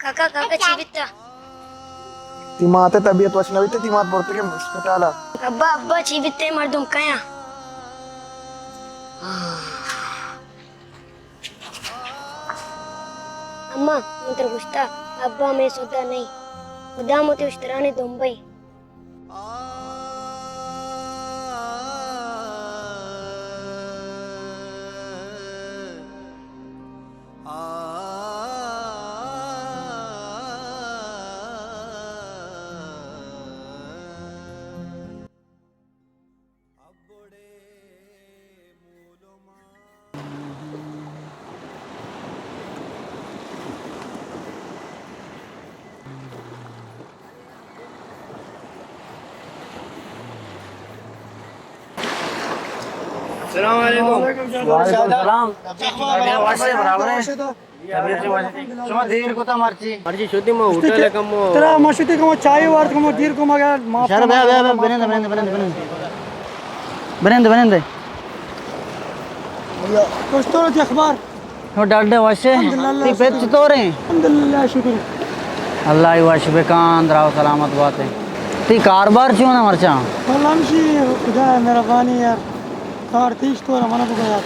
کاکا، کاکا، چی بیتا؟ تی مات ءِ طبیعت وش نہ بیتے، تی مات برتگے اسپتال ءَ۔ ابا، ابا، چی بیتے، مردم کیا؟ اما، من تر گوشتا، ابا مئے سودا نہیں۔ خدا مو تے اشترانے دمبئی۔ السلام علیکم۔ وعلیکم السلام۔ برابر ہے؟ شما دیر کتا مرچی؟ مرچی شدی ما ہوٹل کمو۔ ترا ما شدی کمو چائے وارت کمو دیر کمو اگر معاف شر بیا، بیا، بیا، بنند، بنند، بنند، بنند۔ بنند، بنند۔ کچھ تو دی اخبار۔ ہو ڈاڈے وشے؟ الحمدللہ، تی پت چطور ہیں؟ الحمدللہ، شکر۔ اللہ ہی وش بکان، دراو سلامت باتے۔ تی کاربار چون ہے مرچاں؟ واللہ ہمشی خدا مہربانی یار۔ کار تیش تو منا بگو یار۔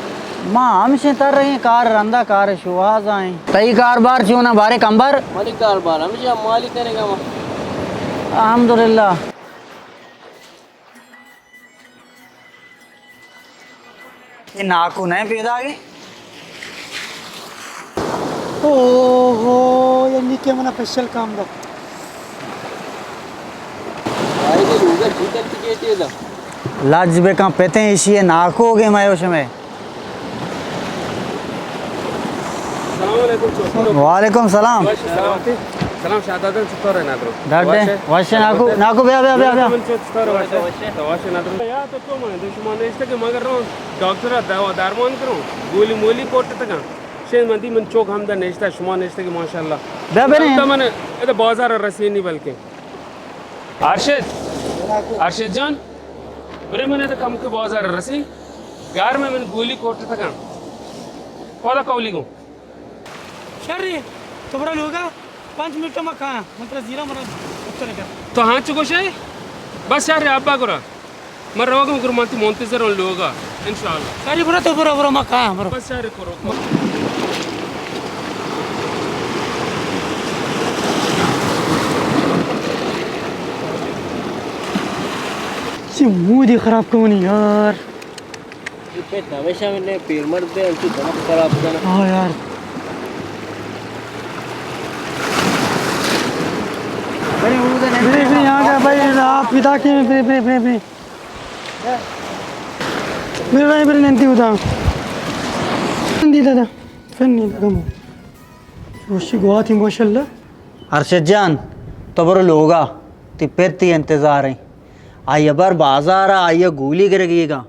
ما ہمشیں تر رہی کار رندا کار شوہاز آئیں۔ تئی کاربار چون ہے بارے کمبر؟ منی کاربار ہمشی مالی کرے گا ما۔ الحمدللہ۔ اے ناکو نہ پیدا گئے۔ اوہو، یعنی کہ منا پشل کام دا۔ آئی دے لوگا چی کر کے کہتے دا؟ لج بکن پتیں اشی ناکو گے میں شمے۔ السلام علیکم، چوکی۔ وعلیکم السلام۔ سلام، سلام شاہدادن، چطور ہے نادرو؟ ڈاڈے، واشے؟ واشے ناکو، ناکو بیا، بیا، بیا، بیا۔ من چطور ہے واشے؟ تو واشے نادرو۔ یا تو تو من دو شما نشتے کہ مگر رون ڈاکٹر دوا درمان کرو، گولی مولی کوٹ تکا۔ شین من دی من چوک ہم دا نشتا، شما نشتے کہ ماشاءاللہ۔ بیا بنے۔ تو من ادا بازار رسینی بلکہ۔ ارشد، ارشد جان، برے من ادا کم کے بازار رسی، گار میں من گولی کوٹ تکا۔ پودا کولی گو۔ شر، تو برا لوگا، پانچ منٹ ما کھایا، من ترا زیرا مرا اتر کر۔ تو ہاں چو گوشے؟ بس شر، ابا گرا۔ من روگم گرا، من تی منتظر ہوں لوگا، انشاءاللہ۔ شر، برا تو برا، برا ما کھایا، برا۔ بس شر، کرو، کرو۔ چی مودی خراب کونی یار۔ اے پت ہمیشہ من پیر مرد ہے، انچو دماغ خراب کنا۔ ہاں یار۔ برے، برے، یہاں کا بھائی، آپ پتا کہ برے، برے، برے، برے۔ برے بھائی، برے ننتی ہوتا۔ ننتی دادا۔ فن نہیں لگا مو۔ وشی گواتی ماشاءاللہ۔ ارشد جان، تو برو لوگا، تی پت تی انتظار ہیں۔ آئی بر بازار، آئی گولی گرگی گا۔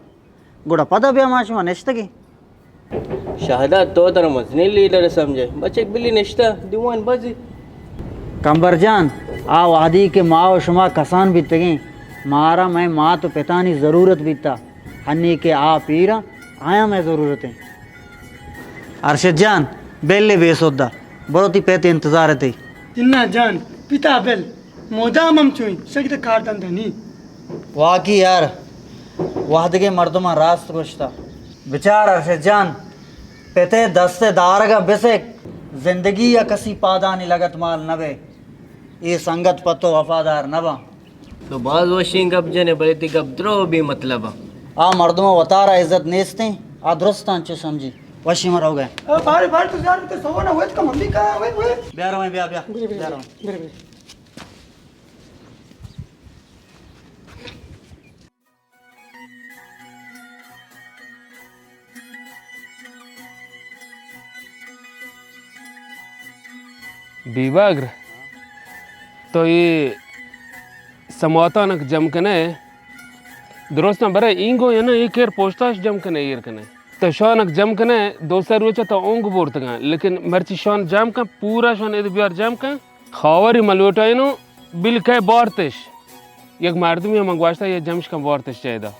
گڑا پدا بیا ما شما نشتگیں۔ شہداد، تو ترا مزنیں لیڈر سمجھے۔ بچک بلی نشتہ، دیوان بازی۔ کمبر جان، آ وہدی کہ ما و شما کسان بیتگیں، مارا مئے مات و پتانی ضرورت بیتا۔ ہنی کہ آ پیرا، آیاں مئے ضرورت ہیں۔ ارشد جان، بل بے سودا، برو تی پت انتظار تے۔ انا جان، پتا بل۔ مدام ہم چوئیں، شگی تہ کار دندا نی۔ واقعی یار، وہدگے مردماں راست گوشتا۔ بچار ارشد جان، پتے دست دارگا بسک، زندگی یا کسی پادانی لگت مال نہ بے۔ اے سنگت پہ تو وفادار نہ باں۔ تو باز وشیں گپ جنے، بلے تی گپ درو بے مطلب۔ آ مردماں وتارا عزت نیستیں، آ درستاں چو سمجھی۔ وشی مرو گئے۔ اے بارے بارے تو یار تو سونا ہوئے تو کم ہم بھی کہا ہوئے ہوئے۔ بیا رویں، بیا، بیا۔ بیا رویں۔ بیبگر، تو اے سماتانک جم کنے، درستاں برے اینگو یا نہ، اے کیر پوشتاش جم کنے، ایر کنے۔ تو شانک جم کنے، دو سہ روچ تو اونگ بورتگاں، لیکن مرچی شان جم کن، پورا شان اید بیار جم کن۔ خاوری من لوٹائینوں، بل کئے بارتش۔ یک مردمی ہم گواشتا، یہ جمش کن بارتش چیدا۔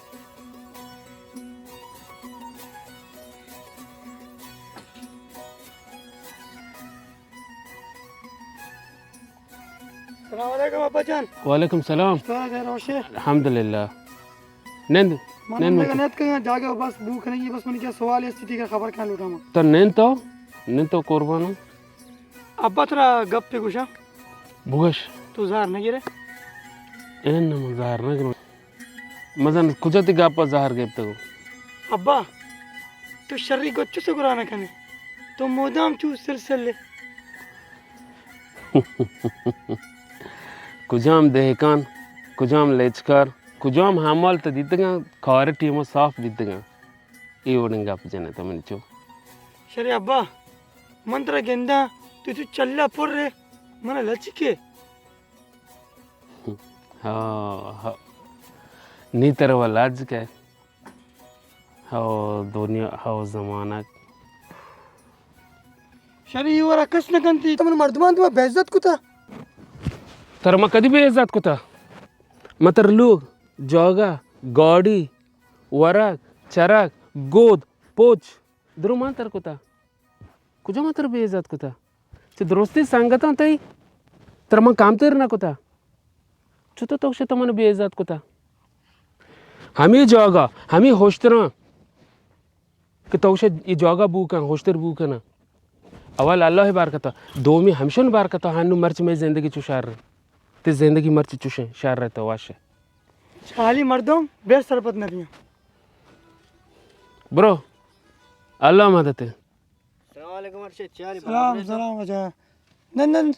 السلام علیکم ابا جان۔ وعلیکم السلام۔ تو خیر ہوشے؟ الحمدللہ۔ نند، من نند نندگ مکن۔ نیتکگاں، جاگہ بس بو کنگی، بس من کیا سوال است تیگا خبر کن لوٹاں۔ تو نند تو، نند تو قربانو۔ ابا ترا گپے گوشاں۔ بگوش۔ تو زہر نہ گرے؟ این من زہر نہ گروں۔ مزن کجا تی گپا زہر گپتگو؟ ابا، تو شری گچو سے گرا نہ کنے۔ تو مدام چو سلسلے۔ کجام دہکان، کجام لیچکار، کجام حمال تو دیتگاں، کار ٹیما صاف بیتگاں۔ اے وڑیں گپ جنے تو من چو۔ شری ابا، من ترا گنداں، تو چو چلا پر رے، من لچکے۔ ہاں، ہاں۔ نی ترا و لج کئے۔ ہو دنیا، ہو زمانگ۔ شری، ای ورا کس نہ کنتی۔ تو من مردمان تو بے عزت کتا۔ ترا ما کدی بے عزت کتا؟ ما تر لوگ، جاگہ، گاڑی، ورگ، چرگ، گود، پوچ، درو مان تر کتا۔ کجا ما تر بے عزت کتا؟ چہ درستی سنگتاں تئی تر من کمتر نہ کتا۔ چطور تو گوشے تو من بے عزت کتا؟ ہمے جاگہ، ہمے ہشتراں کہ تو گوشے اے جاگہ بو کن، ہشتر بو کن۔ اول اللہ برکتا، دومی ہمشن برکتا، ہنو مرچ مئے زندگی چو شر۔ تی زندگی مرچ چوشیں شر تو وش۔ چالی مردم بے سرپد نہ بیاں۔ برو، اللہ مدد۔ السلام علیکم ارشد، چاری سلام، برابر ہے تو؟ سلام واجہ۔ نن، نن۔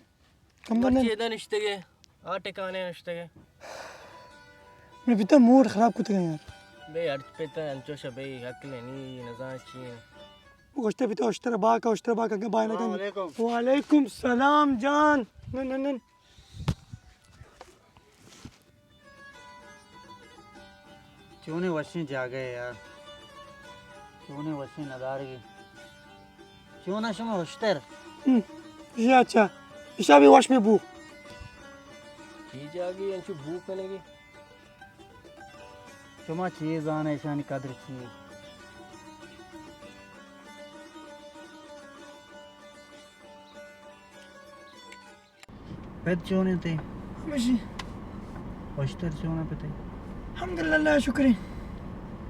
کمبر نن۔ چی ادا نشتگے؟ آ ٹکانے نشتگے۔ میں بیتا موڈ خراب کتگا یار۔ بے ہر پتا انچوش بے عقل نی، نزان چی ہے۔ گوشتے بیتا اشتر باکا، اشتر باکا کہ بائے نہ السلام کن۔ علیکم۔ وعلیکم سلام جان۔ نن، نن، نن۔ چونیں وشیں جاگہے یار، چونیں وشیں ندارگے، چوناں شما ہشتر۔ ہم، یہ اچھا، اشا بھی وش میں بو۔ چی جاگہے انچو بو کنگے؟ شما چی زانے اشانی قدر چی؟ پت چون انت؟ ہمیشی۔ وشتر چون انت پت؟ الحمدللہ، اللہ شکر ہے۔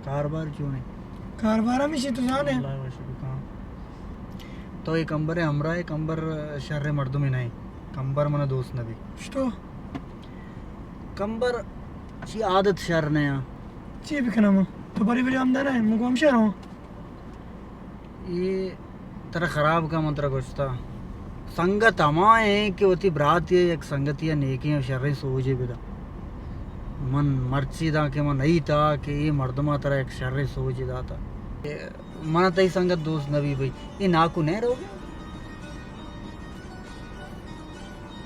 کاربار چون انت؟ کاربار ہمیشی، تو زانے۔ اللہ وش بکن۔ تو اے کمبر ہمراہ، کمبر شر مردمے نہ انت۔ کمبر منا دوست نہ بی۔ شتو؟ کمبر چی عادت شر نہ انت۔ چی بکنم؟ تو بری بری ہمدا نہ، من گو ہمشہ رواں۔ اے ترا خراب کا، من ترا گوشتا۔ سنگت ہما ایں کہ وتی براتے ء یک سنگتے ء نیکیں ء شریں سوجے بدا۔ من مرچی داں کہ من نئیتا کہ اے مردم ء ترا یک شریں سوجے داتا۔ من ء تئی سنگت دوست نہ بی بھئی۔ اے ناکو نہ روگا؟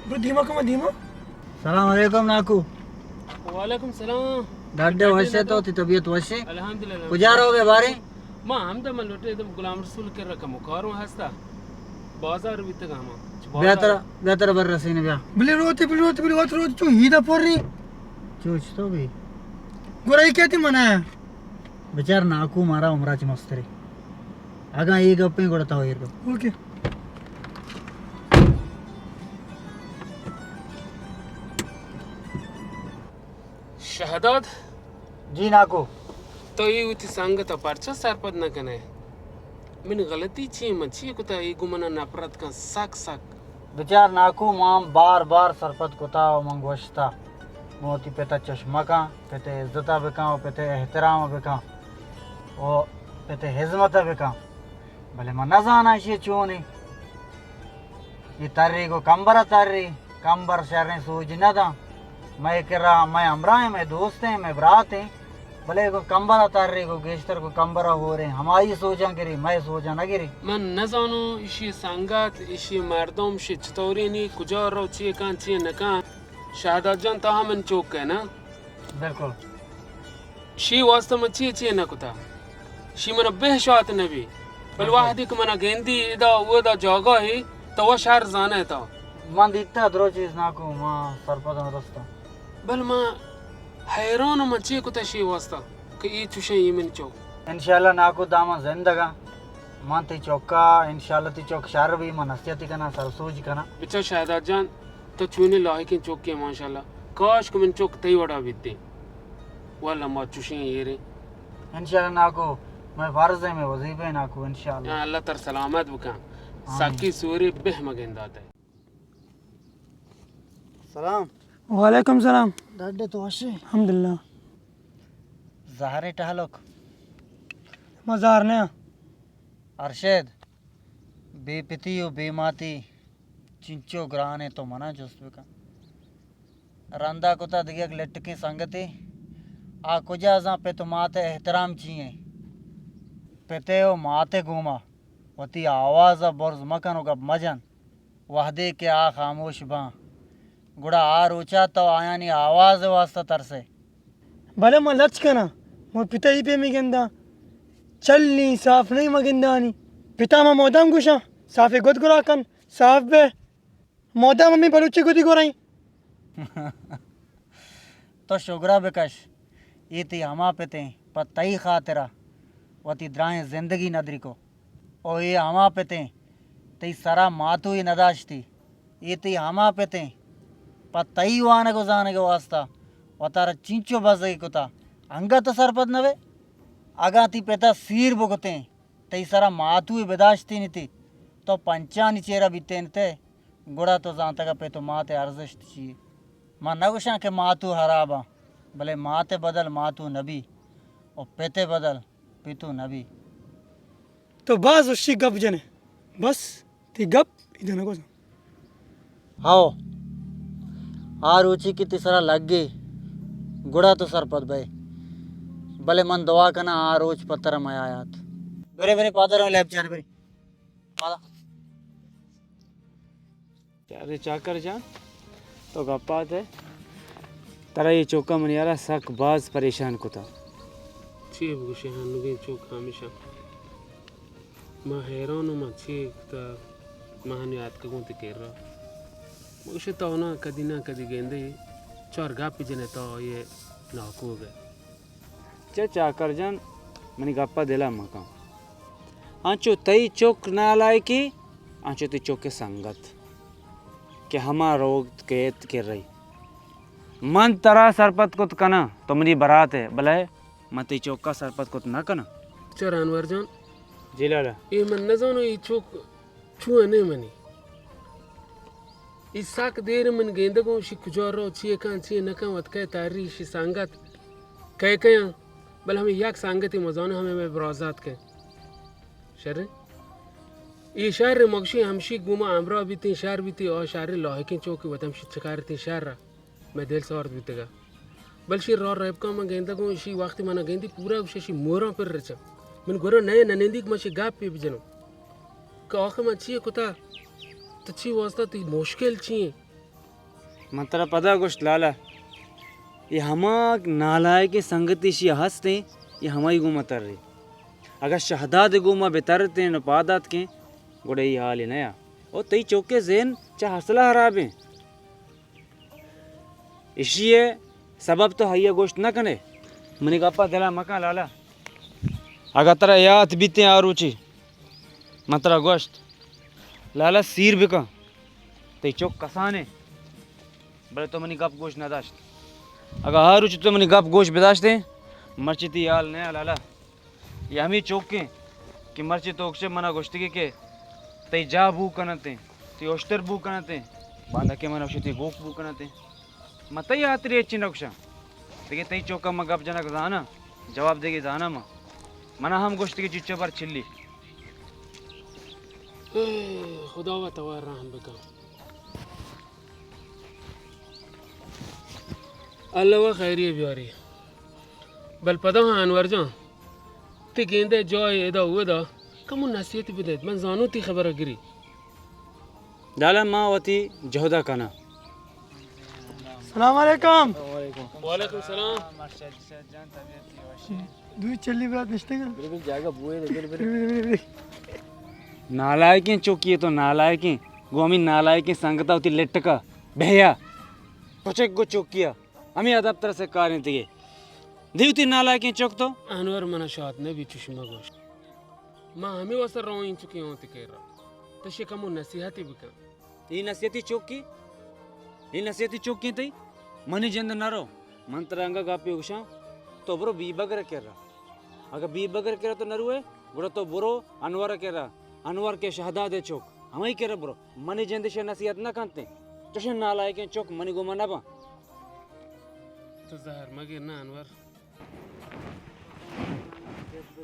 برو دیما کما دیما۔ سلام علیکم ناکو۔ وعلیکم سلام۔ ڈاڈے وش ئے تو، تئی طبیعت وش ئے؟ الحمدللہ۔ کجا روگ ئے باریں؟ ما ہمدا من لوٹے دم غلام رسول کرا کمو کاروں ہستا۔ بازار بیتگا ہما۔ بیا ترا، بیا ترا بر رسین بیا۔ بلے روتے، بلے روتے، بلے وت روتے چو ہیدا پر رہی۔ چوچ تو بھی۔ گورا یہ کہتی منا ہے؟ بچار ناکو مارا عمرہ چ مسترے۔ اگاں اے گپیں گڑا تو ایر گپ۔ اوکے۔ شہداد۔ جی ناکو۔ تو اے وتی سنگت ء پرچا سرپد نہ کن ئے؟ من غلطی چی؟ من چی کتا؟ اے گوں من ء نفرت کن سک سک۔ بچار ناکو، ما بار بار سرپد کتا و من گوشتا، من وتی پت ء چش مکن، پت ء عزت ء بکن و پت ء احترام ء بکن و پت ء ہزمت ء بکن، بلے من نزاناں ایشی ء چون انت۔ اے تری گوں کمبر ء تری، کمبر شریں سوج نہ داں۔ مئے کرا مئے ہمراہ ایں، مئے دوست ایں، مئے برات ایں۔ بلے گوں کمبر ء تری گوں گیشتر گوں کمبر ء ہوریں، ہمائی سوجاں گری، مئے سوجاں نہ گری۔ من نزانوں ایشی سنگت، ایشی مردم، شی چطوری نی، کجا رو، چی کن، چی نہ کن۔ شہداد جان، تو ہم من چوک کئے نا؟ بالکل۔ شی واسطہ من چی چی نہ کتا۔ شی من بہ شات نہ بی۔ بل بالکل۔ وہدی کہ من گندی ادا اودا جاگاہی تو وہ شہر زانے تا۔ من دیتا درو چیز نہ کو، ما سرپداں درستاں۔ بل من حیران من چی کتا شی واسطہ کہ ای چوشیں ای من چو۔ انشاءاللہ ناکو داما زندگاں۔ من تی چوکا، انشاءاللہ تی چوک شہر بی، من نصیحتی کنا، سرسوج کنا۔ بچا شہداد جان، تو چونیں لائقیں چوکے، ماشاءاللہ۔ کاش کہ من چوک تئی وڑا بیتیں۔ واللہ ما چوشیں ایریں۔ انشاءاللہ ناکو، مئے فرض ہے، مئے وظیفہ ہے ناکو، انشاءاللہ۔ یا اللہ تر سلامت بکن۔ آمین۔ سکی سوری بہ مگندات ہے۔ سلام۔ وعلیکم سلام۔ ڈاڈے تو وشے؟ الحمدللہ۔ زہرے ٹہلوک؟ ما زہر نہ۔ ارشد، بے پتی و بے ماتی چنچو گرانے، تو منا جست بکن۔ رندا کتا دگہ یک لٹکیں سنگتے، آ کجا زان پت و مات احترام چی ہیں؟ پتے و مات گوما وتی آواز برز مکن و گپ مجن۔ وہدے کہ آ خاموش باں، گڑا آ روچا تو آیانی آواز واسطہ ترسے۔ بلے من لچ کناں، من پتا ای پیمی گنداں۔ چل نی، صاف نی، من گندانی۔ پتا من مودام گوشاں، صافے گد گرا کن، صاف بے۔ مودام ہمیں بلوچی گدی گورائیں۔ تو شگرا بکش، اے تئی ہما پتیں پہ تئی خاطرا وتی دراہیں زندگی ندری کو۔ او اے ہما پتیں تئی سرا ماتوئے نداشتی۔ اے تئی ہما پتیں پہ تئی وانگ و زانگ واسطہ وتارا چینچو بزگی کتا۔ انگت تو سرپد نہ بے؟ اگاں تئی پتا سیر بکتیں، تئی سرا ماتوئے بداشتینیتی، تو پنچانی چیرا بیتینتے، گڑا تو زانتگا پت و مات ارزشت چی؟ من نگوشاں کہ ماتو ہراباں، بلے مات بدل ماتو نبی و پت بدل پتو نبی۔ تو باز وشی گپ جنے۔ بس، تئی گپ ادا نگوزاں۔ ہاو، آ روچی کہ تئی سرا لگے، گڑا تو سرپد بئے۔ بلے من دعا کناں آ روچ پہ ترا میایات۔ برے، برے، پادر لیب جان، برے۔ پادا۔ ارے چاکر جان، تو گپات ئے؟ ترا اے چوکا منی ہیالا سک باز پریشان کتا۔ چے بگوشے، ہنوگیں چوک ہمیشاں ما حیران و ما چے کتا، ما ہنی آتکگوں تئی کرا۔ بگوشے تو نا کدی نا کدی گندے، چار گپ جنے تو یہ ناکوگ ئے۔ چہ چاکر جان، منی گپا دلا مکن۔ انچو تئی چک نالائکے، انچو تئی چک سنگت کہ ہما روت کیت کہ رئی۔ من ترا سرپد کت کناں، تو منی برات ئے، بلے من تئی چکا سرپد کت نہ کناں۔ چر انور جان۔ جی لالا۔ اے من نزانو اے چک چون انے منی؟ اے سک دیر من گندگوں، شی کجا رو، چی کن، چی نکن، وت کئے تاری، شی سنگت کئے کئے آں، بل ہمیں یک سنگتی مزانو ہمیں مئے برازات کئے۔ شر؟ اے شر مگشی ہمشی گوما ہمراہ بیتیں، شر بیتی، آ شر لاحقیں چوکی وت ہمشی چکارتیں شر۔ مئے دل سارت بوتگ ء۔ بلشی راہ ربکاں من گندگ اوں، ایشی وقتی من گندی پورا گوشی ایشی موراں پر رچاں۔ من گورا نئے نہ نندی کہ من شی گپ پہ بجنوں کہ آخر من چی کتا؟ تو چی واسطہ، تئی مشکل چی ایں؟ من ترا پدا گوشت لالا، اے ہما نالائکیں سنگتی ایشی ہستیں، اے ہمائی گوما ترے۔ اگاں شہداد گوما بترتیں و پاد آتکیں، گڑا اے حال نیا۔ او تئی چوکے ذہن چہ اصلا حرابیں۔ ایشی ء سبب تو آئی ء گوشت نہ کن ئے۔ منی گپ ء دل ء مکن لالا۔ اگاں ترا یات بیتیں آ روچی، من ترا گوشت، لالا سیر بکن، تئی چک کسانیں، بلے تو منی گپ گوش نہ داشت۔ اگاں آ روچی تو منی گپ گوش بداشتیں، مرچی تئی حال نیا لالا۔ اے ہمے چوکیں کہ مرچی تو گوشے منا گوشتگی کہ تئی جاہ بو کنتیں، تئی اشتر بو کنتیں، باندا کہ منا گوشے تئی گوک بو کنتیں۔ من تئی ہاترے ہچی نہ گوشاں۔ دگہ تئی چوکا من گپ جنگ زاناں، جواب دیگی زاناں من۔ منا ہم گوشتگی چچو بر چلی۔ اے خداوا تو رحم بکن۔ اللہ و خیری بیاری۔ بل پدا ہاں انور جان، تئی گندئے جاہے ادا و ادا کمو نصیحت بدئیت، من زانوں تئی خبرا گری۔ لالا ما وتی جہدا کناں۔ السلام علیکم۔ وعلیکم السلام۔ دوئی چلی برات نشتگ۔ بلے، بلے، جاگہ بوئے دے، بلے، بلے۔ بلے، بلے، بلے۔ نالائکیں چوکی تو نالائکیں، گوں ہمے نالائکیں سنگتا وتی لٹکا بہیا۔ پچک گو چوکیا۔ ہمے ادب ترا سکارینتگے۔ دیو تئی نالائکیں چک تو۔ انور منا شاد نبی چوشی مگوش۔ ما ہمے واسطہ رواں انچو کہ اوں تئی کرا۔ تو شی کمو نصیحتی بکن۔ اے نصیحتی چوکی؟ اے نصیحتی چکیں تئی؟ منی جند نہ رو۔ من ترا انگا گپے گوشاں، تو برو بیبگر کرا۔ اگہ بیبگر کرا تو نہ روئے، گڑا تو برو انور کرا۔ انور کہ شہداد ءِ چک، ہمائی کرا برو۔ منی جند شے نصیحت نہ کنت۔ چشیں نالائکیں چک منی گوما نہ باں۔ تو زہر مگر نہ انور۔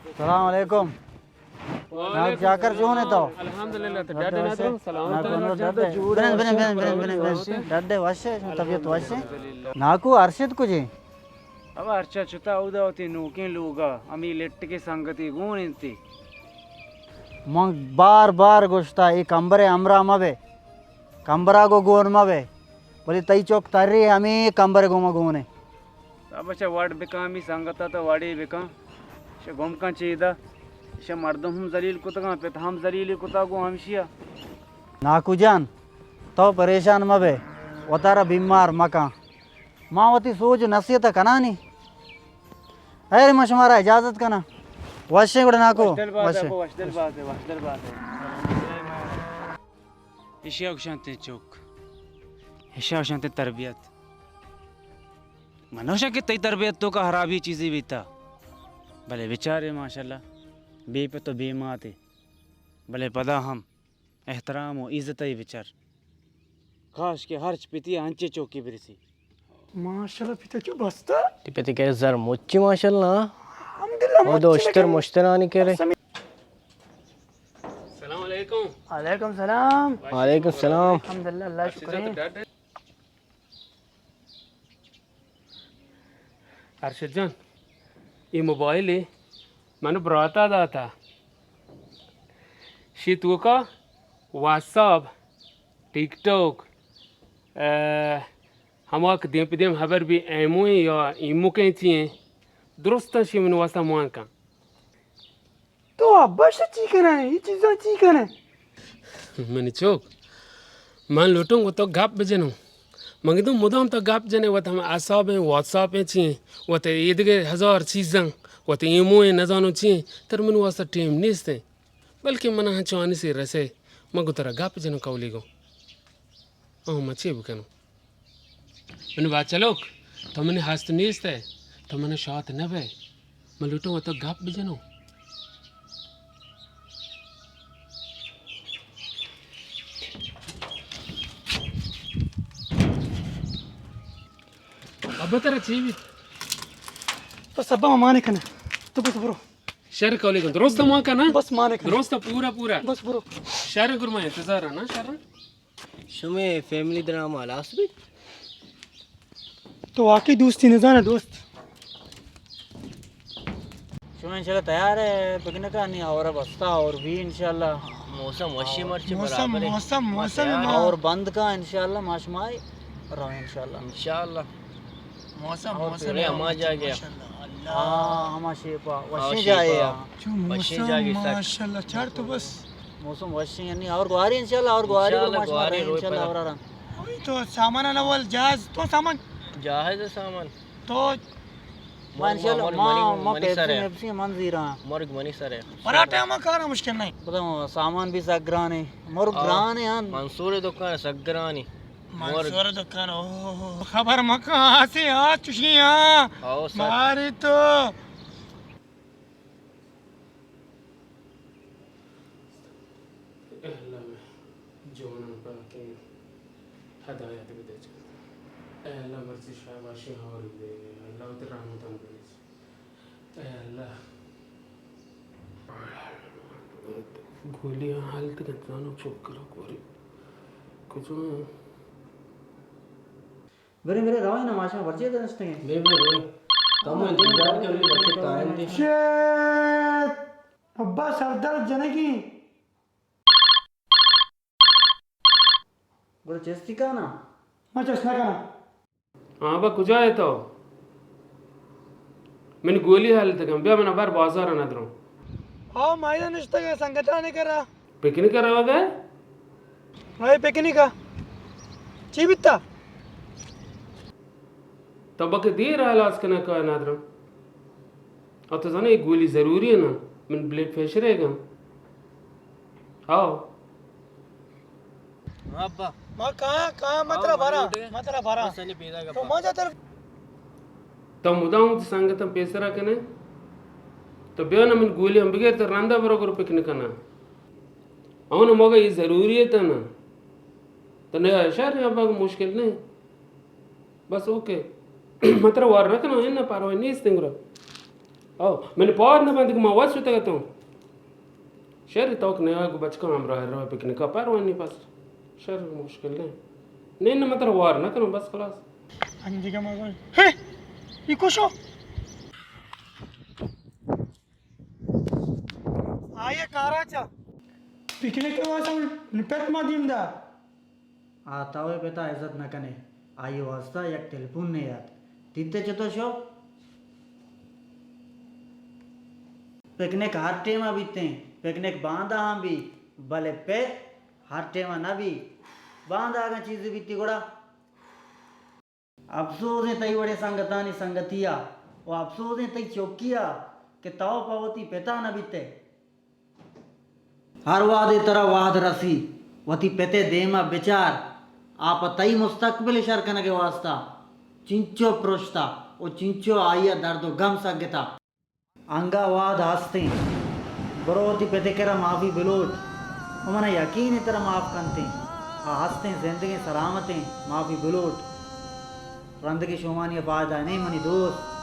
السلام علیکم۔ ناکو چاکر، چون ئے تو؟ الحمدللہ، تو ڈڈ ئے نادرو؟ سلامت ئے؟ ناکو انور ڈڈ ئے۔ بنند، بنند، بنند، بنند، بنند۔ ڈڈ ئے، وش ئے، طبیعت وش ئے؟ ناکو ارشد کجے؟ ابا ارشد شتا اودا وتی نوکیں لوگا، ہمے لٹکے سنگتے گون انت۔ من بار بار گوشتا، اے کمبرے ہمراہ مبے۔ کمبرا گوں گون مہ بئے، بلے تئی چک تری ہمے کمبر گوما گون انت۔ بچہ وڑ بکن، ہمے سنگتا تو وڑے بکن۔ شہ گم کن چیدا۔ شہ مردم ہم ذلیل کتگاں، پت ہم ذلیل کتا گوں ہمشیا۔ ناکو جان، تو پریشان مہ بئے، وتارا بیمار مہ کن۔ ما وتی سوج نصیحت کنانی۔ خیر، ما شمارا اجازت کناں۔ وشیں گڑا ناکو۔ وشدل بات ئے، وشیں۔ وشدل بات ئے، وشدل بات ئے۔ ایشی ءَ گوشنت چک، ایشی ءَ گوشنت تربیت۔ من نہ گوشاں کہ تئی تربیت توکا ہرابی چیزے بیتا، بلے بچارے ماشاءاللہ بے پت و بے ماتے، بلے پدا ہم احترام و عزت ءَ بچار۔ کاش کہ ہرچ پتی ءَ انچیں چکے برسی۔ ماشاءاللہ، پتا چو بستا۔ تی پتی کرے زر مچی ماشاءاللہ۔ الحمدللہ، او مچی دوشتر لگن۔ مشترانی کرے۔ السلام علیکم۔ وعلیکم السلام۔ وعلیکم السلام۔ الحمدللہ، اللہ شکر ہے۔ ارشد جان، اے موبائل من براتا داتا۔ شی توکا واتساپ، ٹک ٹاک، ء، ہما کہ دیم پہ دیم ہبر بی ایمویں یا ایموکیں چی ایں، درستاں شی من واسطہ مان کن۔ تو ابا شہ چی کنئے؟ اے چیزاں چی کنئے؟ منی چک، من لوٹوں گوں تو گپ بجنوں۔ من گندوں مدام تو گپ جنے، وت ہم اعصاب ایں، واتساپ ایں، چی ایں، وت ایدگہ ہزار چیزاں، وت ایمو ایں، نزانوں چی ایں، تر من واسطہ ٹیم نیست ایں۔ بلکہ من ہنچو آنی سے رسے، من گوں ترا گپ جنوں کولی گوں۔ آں، من چے بکنوں؟ منی بچلوک، تو منی ہست نیست ئے، تو من شات نہ بئے۔ من لوٹوں وت گپ بجنوں۔ ابا ترا چی بیت؟ بس ابا، من مانے کناں۔ تو بس برو۔ شر کولی کن۔ درست مان کن، ہاں؟ بس مانے کناں۔ درست پورا پورا۔ بس برو۔ شر گر، من انتظار ہاں، شر۔ شمے فیملی دراما ہلاس بیت؟ تو واقعی دوستی نزانے دوست۔ شما انشاءاللہ تیار ہے پکنک آنی؟ اور بستا اور بھی انشاءاللہ۔ موسم وشی مرچی موسم، برابر ہے۔ موسم، ما موسم تیار ما۔ اور بند کا انشاءاللہ ما شمائی رو انشاءاللہ۔ انشاءاللہ۔ موسم، اور موسم پورے ہما جاگہ۔ ماشاءاللہ، اللہ۔ ہاں، ہما شیپا، ہاں، وشیں شیپا۔ جاگہ۔ چو وشیں موسم، جاگہ سک۔ ماشاءاللہ، چار تو بس۔ موسم وشیں، یعنی اور گواری انشاءاللہ، اور گواری انشاءاللہ، ماشاءاللہ، گواری روی انشاءاللہ پدا۔ اور آرام۔ اوئی تو سامان اول جاہز، تو سامان۔ جاہز ہے سامان۔ تو ما انشاءاللہ، مرگ ما، منی، ما منی پیپسی سر ہے۔ میپسی من زیراں۔ مرگ منی سر ہے۔ پراٹھا ما کارا مشکل نہیں۔ پدا سامان بھی سک گرانے۔ مرگ آ، گرانے ہن۔ منصور دکان سک گرانی۔ منصور دکان، اوہ، خبر مکن، آسے آ چشی ہاں۔ آؤ سر۔ ماری تو۔ اے اللہ، مئے جواناں پاکیں ہدایت بدے۔ اے اللہ، مرچی شاباشی ہور بدے۔ اللہ، وتی رحمتاں بریچ۔ اے اللہ۔ گولیاں ہلت کنت، زانو چوک کرا کوری۔ کجا؟ برے، برے، رویں نا، ماشاءاللہ، برجے دنشتگیں۔ بے، بے، بے۔ کم انتظار کر، بچے کائیں دے۔ شیت! ابا سردرد جنگی۔ گڑا چستی کانا؟ ما چست نہ کناں۔ ہاں با، کجا ئے تو؟ من گولی ہلتگاں، بیا من بر بازار ءَ ندروں۔ ہاں، ما ادا نشتگاں سنگتانی کرا۔ پکنک ءَ روگ ئے؟ ہاں، پکنک ءَ۔ چی بیتا؟ تو بکہ دیر ہلاس کنگ ءَ ندروں۔ او تو زانے اے گولی ضروری ہے نا، من بلڈ پریشر ہے گا۔ ہاؤ۔ ہاں ابا۔ ما کاں، کاں، ما ترا براں، ما ترا براں۔ تو ما جا تر۔ تو مدام وتی سنگتاں پیسرا کنے۔ تو بیا نہ من گولی ہم بگر، تو رندا برو، گرو پکنک کنا۔ اون مگا یہ ضروری ہے تو نا۔ تو نہ شر ابا، مشکل نہیں۔ بس اوکے۔ من ترا وار نہ کناں، اناں پرواہ نیست انگرا۔ او، من پاد نہ بند کہ ما وس شتگ اتوں۔ شر توک نیا گو بچکاں ہمراہ رو پکنکا، پرواہ نہیں بس۔ شر مشکل نہیں۔ نہیں، نہ من ترا وار نہ کناں، بس خلاص۔ انجگہ ما گو۔ ہے! یہ کشو! آئی ء کارا چہ پکنک ء واسطہ پت ما دیم دار۔ آ تو ء پت ء عزت نہ کن ئے، آئی ء واسطہ یک ٹیلیفون نے یات۔ تیت ء چتو شو؟ پکنک ہر ٹیم ء بیتیں، پکنک باندا ہم بی، بلے پت ہر ٹیم ء نہ بی۔ باندا اگاں چیزے بیتی گڑا؟ افسوز ایں تئی وڑیں سنگتانی سنگتی ء، و افسوز ایں تئی چوکی ء کہ تو پہ وتی پت ء نہ بیت ئے۔ ہر وہدے ترا وہد رسی، وتی پت ء دیم ء بچار، آ پہ تئی مستقبل ء شر کنگ ء واستا چنچو پرشتا و چنچو آئی ء درد و گم سگتا۔ انگا وہد ہستیں۔ برو وتی پت ء کرا معافی بلوٹ۔ و منا یقین ایں ترا معاف کنتیں۔ آ ہستیں، زندگیں، سلامتیں۔ معافی بلوٹ۔ رندگیں شومانی ء فائدہ نیں منی دوست۔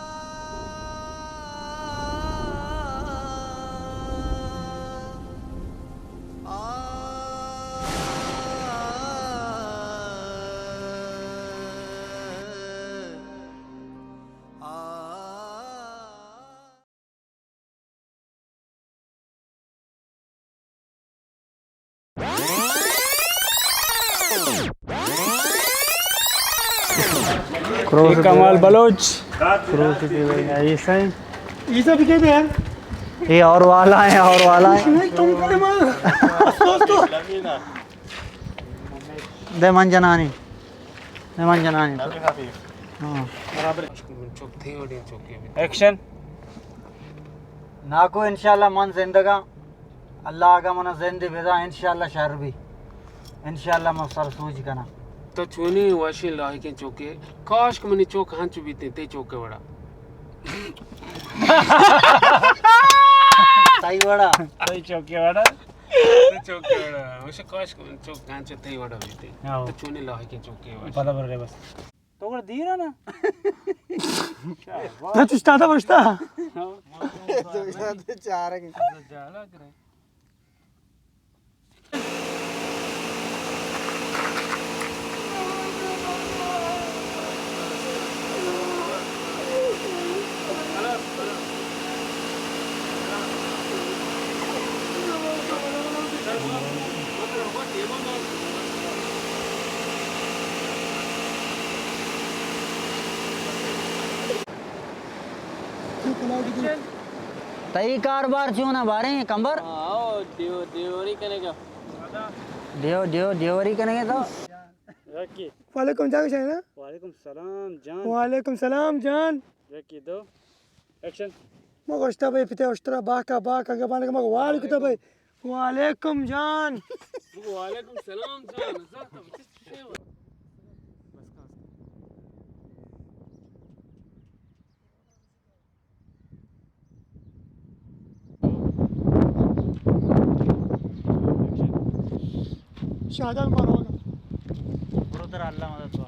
کروس کمال بلوچ۔ کروس کی بھائی، ایسا ہی۔ ایسا بھی کہتے ہیں۔ یہ اور والا ہے، اور والا ہے۔ نہیں، تم کو دے مان۔ دوست تو۔ دے من جنانی۔ دے من جنانی۔ ہاں۔ برابر۔ ایکشن۔ ناکو، انشاءاللہ من زندگاں۔ اللہ اگاں منا زندے بدا، انشاءاللہ شر بی۔ انشاءاللہ من سر سوج کناں۔ تو چونی وشیں لائقیں چوکے، کاش کہ منی چوک ہنچو بیتیں، تئی چوکے وڑا۔ تئی وڑا۔ تئی چوکے وڑا۔ تئی چوکے وڑا۔ وش کاش کہ منی چوک ہنچو تئی وڑا بیتیں۔ ہاں۔ تو چونی لائقیں چوکے وش۔ پدا بر رہے بس۔ تو گڑا دیر ہے نا۔ تو چشتا تھا بشتا۔ تو چار ہے۔ تئی کاروبار چون ء باریں کمبر؟ ہاں، او ڈیو-، ڈیوری کنگ ء۔ ڈیو-، ڈیو-، ڈیوری کنگ ء تو؟ وعلیکم جان شاہ نا؟ وعلیکم سلام جان۔ وعلیکم سلام جان۔ یکی دو۔ ایکشن۔ ما گوشتا بھئی پتے اشترا باکا باکا گبان ما وال کتا بھئی۔ وعلیکم جان۔ وعلیکم سلام جان۔ شاہدان بارو۔ برو ترا اللہ مدد با۔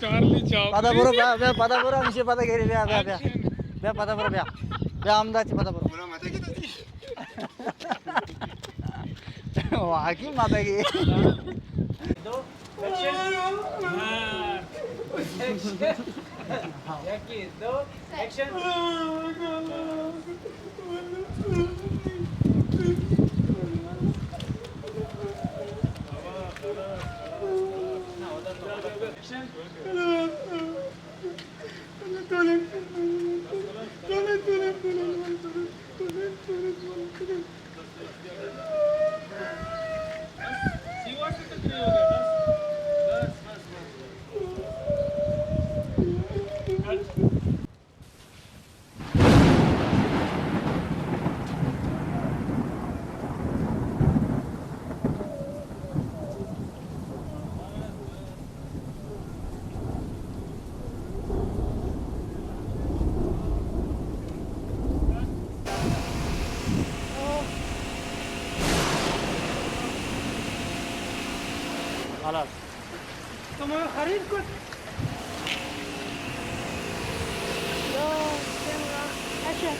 چارلی چاپلن۔ پدا برو، بیا، بیا، پدا برو، ہمیشہ پدا گیری، بیا، بیا، بیا۔ ایکشن۔ بیا، پدا برو، بیا۔ بیا، ہمدا چہ پدا برو۔ واقعی مدگی۔ دو، ایکشن۔ ایکشن۔ یکی، دو، ایکشن۔ ایکشن۔ تو منا خرید کت۔ اچھا۔